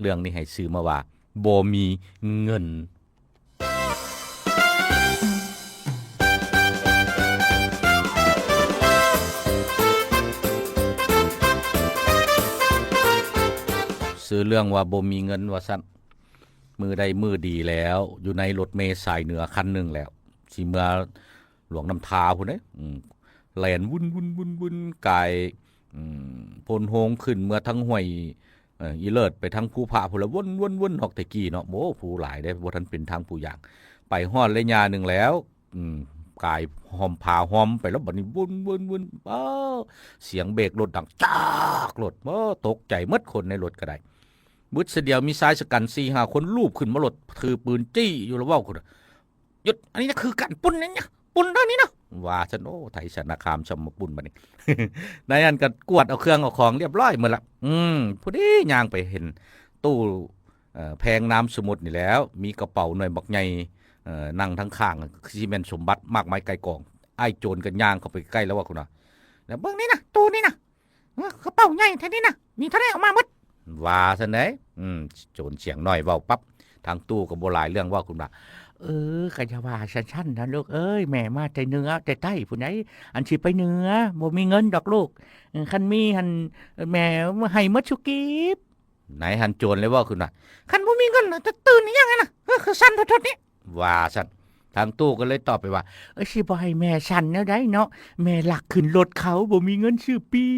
ເລື່ອງນີ້ໃຫ້ຊື່ມາວ່າ ບໍ່ມີເງິນ. ຊື່ເລື່ອງວ່າບໍ່ມີເງິນວ່າຊັ້ນ. ມື້ໃດມື້ດີແລ້ວ ຢູ່ໃນລົດເມສາຍເໜືອຄັນໜຶ່ງແລ້ວ ຊິເມືອຫຼວງນ້ຳທາພຸ້ນເດ້ ອືມ ແລ່ນວຸ້ນໆໆໆ ກາຍ ອືມ ໂພນໂຮງຂຶ້ນເມືອທາງຫ້ວຍ ເອີ ອີເລີດ ໄປທາງພູພະພຸ້ນລະ ວົນໆໆ ຮອກແຕ່ກີ້ເນາະ ໂອ້ ພູຫຼາຍເດ້ ບໍ່ທັນເປັນທາງພູຢ່າງ ໄປຮອດໄລຍະໜຶ່ງແລ້ວ ອືມ ກາຍຫ້ອມຜາຫ້ອມໄປແລ້ວ ບັດນີ້ວົນໆໆ ອ້າວ ສຽງເບກລົດດັງຈາກໂລດ ໂອ້ ຕົກໃຈໝົດ ຄົນໃນລົດກໍໄດ້ ບຶດຊະດຽວ ມີຊາຍຊະກັນສີ່ຫ້າຄົນ ລູບຂຶ້ນມາໂລດ ຖືປືນຈີ້ຢູ່ ລະເວົ້າ ຢຸດ ອັນນີ້ນະຄືກັນ ປຸ້ນນີ້ນະ ປຸ້ນເດີນີ້ນະ ວ່າຊັ້ນ. ໂອ້ ໄທຊະນະຄາມຊຳມາປຸ້ນບັດນີ້ ໃນນັ້ນກໍກວດເອົາເຄື່ອງເອົາຂອງລຽບຮ້ອຍໝົດລະ ອືມ ພໍດີຍ່າງໄປເຫັນຕູ້ ເອີ ແພງນາມສະໝຸດນີ້ແລ້ວ ມີກະເປົາໜ່ວຍບັກໃຫຍ່ ເອີ ນັ່ງທາງຂ້າງ ຄືຊິແມ່ນສົມບັດມາກມາຍໄກ່ກອງ. ອ້າຍໂຈນກໍຍ່າງເຂົ້າໄປໃກ້ແລ້ວວ່າ ຄຸນວ່າ ເບິ່ງນີ້ນະ ຕູ້ນີ້ນະ ເອີ ກະເປົາໃຫຍ່ແທ້ນີ້ນະ ມີເທົ່າໃດເອົາມາໝົດ ວ່າຊັ້ນເດ້. ອືມ ໂຈນສຽງນ້ອຍເວົ້າປັບ ທາງຕູ້ກໍບໍ່ຫຼາຍເລື່ອງເວົ້າຂຶ້ນວ່າ ເອີ ກະຢ່າວ່າຊັ້ນໆນະລູກເອີຍ ແມ່ມາແຕ່ເໜືອແຕ່ໃຕ້ພຸ້ນໃດ໋ ອັນຊິໄປເໜືອ ບໍ່ມີເງິນດອກລູກ ເອີ ຄັນມີຫັ້ນ ແມ່ໃຫ້ໝົດສູ່ກີບ. ນາຍຫັ້ນໂຈນເລີຍເວົ້າຂຶ້ນວ່າ ຄັນບໍ່ມີເງິນນະ ຈະຕື່ນອີ່ຫຍັງຫັ້ນນະ ເອີ ຄືສັ່ນໂທດໆນີ້ ວ່າຊັ້ນ. ທາງຕູ້ກໍເລີຍຕອບໄປວ່າ ເອີ ຊິບໍ່ໃຫ້ແມ່ສັ່ນແນວໃດເນາະ ແມ່ລັກຂຶ້ນລົດເຂົາ ບໍ່ມີເງິນຊື້ປີ້.